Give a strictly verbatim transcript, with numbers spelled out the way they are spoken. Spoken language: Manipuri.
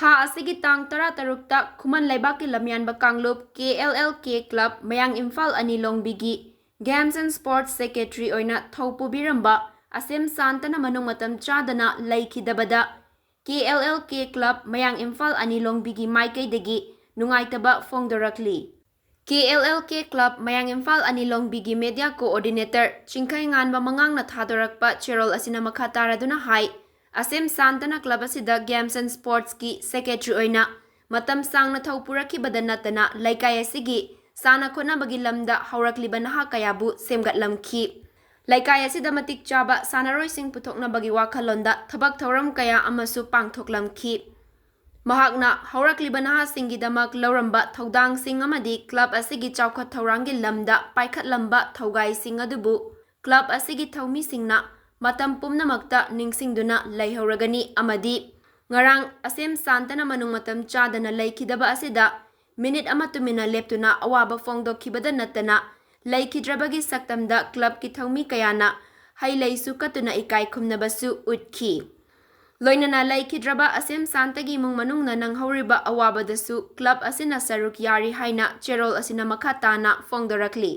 ꯊꯥ ꯑꯁꯤꯒꯤ ꯇꯥꯡ ꯇꯔꯥꯇꯔꯨꯛꯇ ꯈꯨꯃꯟ ꯂꯩꯕꯥꯛꯀꯤ ꯂꯝꯌꯥꯟꯕ ꯀꯥꯡꯂꯨꯞ K L L K Club ꯃꯌꯥꯡ ꯏꯝꯐꯥꯜ ꯑꯅꯤ ꯂꯣꯡꯕꯤꯒꯤ Games and Sports Secretary ꯑꯣꯏꯅ ꯊꯧ ꯄꯨꯕꯤꯔꯝꯕ ꯑꯁꯦꯝ ꯁꯥꯟꯇꯅ ꯃꯅꯨꯡ ꯃꯇꯝ ꯆꯥꯗꯅ ꯂꯩꯈꯤꯗꯕꯗ K L L K Club ꯃꯌꯥꯡ ꯏꯝꯐꯥꯜ ꯑꯅꯤ ꯂꯣꯡꯕꯤꯒꯤ ꯃꯥꯏꯀꯩꯗꯒꯤ ꯅꯨꯡꯉꯥꯏꯇꯕ ꯐꯣꯡꯗꯣꯔꯛꯂꯤ꯫ K L L K Club ꯃꯌꯥꯡ ꯏꯝꯐꯥꯜ ꯑꯅꯤ ꯂꯣꯡꯕꯤꯒꯤ Media Coordinator ꯆꯤꯡꯈꯩꯉꯥꯟꯕ ꯃꯉꯥꯡꯅ ꯊꯥꯗꯣꯔꯛꯄ ꯆꯦꯔꯣꯜ ꯑꯁꯤꯅ ꯃꯈꯥ ꯇꯥꯔꯗꯨꯅ ꯍꯥꯏ, ꯑꯁꯦꯝ ꯁꯥꯟꯇꯅ club ꯑꯁꯤꯗ Games and Sportsꯀꯤ Secretary ꯑꯣꯏꯅ ꯃꯇꯝ ꯁꯥꯡꯅ ꯊꯧ ꯄꯨꯔꯛꯈꯤꯕꯗ ꯅꯠꯇꯅ ꯂꯩꯀꯥꯏ ꯑꯁꯤꯒꯤ ꯁꯥꯟꯅ ꯈꯣꯠꯅꯕꯒꯤ ꯂꯝꯗ ꯍꯧꯔꯛꯂꯤꯕ ꯅꯍꯥ ꯀꯌꯥꯕꯨ ꯁꯦꯝꯒꯠꯂꯝꯈꯤ꯫ ꯂꯩꯀꯥꯏ ꯑꯁꯤꯗ ꯃꯇꯤꯛ ꯆꯥꯕ ꯁꯥꯟꯅꯔꯣꯏꯁꯤꯡ ꯄꯨꯊꯣꯛꯅꯕꯒꯤ ꯋꯥꯈꯜꯂꯣꯟꯗ ꯊꯕꯛ ꯊꯧꯔꯝ ꯀꯌꯥ ꯑꯃꯁꯨ ꯄꯥꯡꯊꯣꯛꯂꯝꯈꯤ꯫ ꯃꯍꯥꯛꯅ ꯍꯧꯔꯛꯂꯤꯕ ꯅꯍꯥꯁꯤꯡꯒꯤꯗꯃꯛ ꯂꯧꯔꯝꯕ ꯊꯧꯗꯥꯡꯁꯤꯡ ꯑꯃꯗꯤ club ꯑꯁꯤꯒꯤ ꯆꯥꯎꯈꯠ ꯊꯧꯔꯥꯡꯒꯤ ꯂꯝꯗ ꯄꯥꯏꯈꯠꯂꯝꯕ ꯊꯧꯒꯥꯏꯁꯤꯡ ꯑꯗꯨꯕꯨ club ꯑꯁꯤꯒꯤ ꯊꯧꯃꯤꯁꯤꯡꯅ ꯃꯇꯝ ꯄꯨꯝꯅꯃꯛꯇ ꯅꯤꯡꯁꯤꯡꯗꯨꯅ ꯂꯩꯍꯧꯔꯒꯅꯤ ꯑꯃꯗꯤ ꯉꯔꯥꯡ ꯑꯁꯦꯝ ꯁꯥꯟꯇꯅ ꯃꯅꯨꯡ ꯃꯇꯝ ꯆꯥꯗꯅ ꯂꯩꯈꯤꯗꯕ ꯑꯁꯤꯗ ꯃꯤꯅꯤꯠ ꯑꯃ ꯇꯨꯃꯤꯟꯅ ꯂꯦꯞꯇꯨꯅ ꯑꯋꯥꯕ ꯐꯣꯡꯗꯣꯛꯈꯤꯕꯗ ꯅꯠꯇꯅ ꯂꯩꯈꯤꯗ꯭ꯔꯕꯒꯤ ꯁꯛꯇꯝꯗ clubꯀꯤ ꯊꯧꯃꯤ ꯀꯌꯥꯅ ꯍꯩ ꯂꯩꯁꯨ ꯀꯠꯇꯨꯅ ꯏꯀꯥꯏ ꯈꯨꯝꯅꯕꯁꯨ ꯎꯠꯈꯤ꯫ ꯂꯣꯏꯅꯅ ꯂꯩꯈꯤꯗ꯭ꯔꯕ ꯑꯁꯦꯝ ꯁꯥꯟꯇꯒꯤ ꯏꯃꯨꯡ ꯃꯅꯨꯡꯅ ꯅꯪꯍꯧꯔꯤꯕ ꯑꯋꯥꯕꯗꯁꯨ club ꯑꯁꯤꯅ ꯁꯔꯨꯛ ꯌꯥꯔꯤ ꯍꯥꯏꯅ ꯆꯦꯔꯣꯜ ꯑꯁꯤꯅ ꯃꯈꯥ ꯇꯥꯅ ꯐꯣꯡꯗꯣꯔꯛꯂꯤ꯫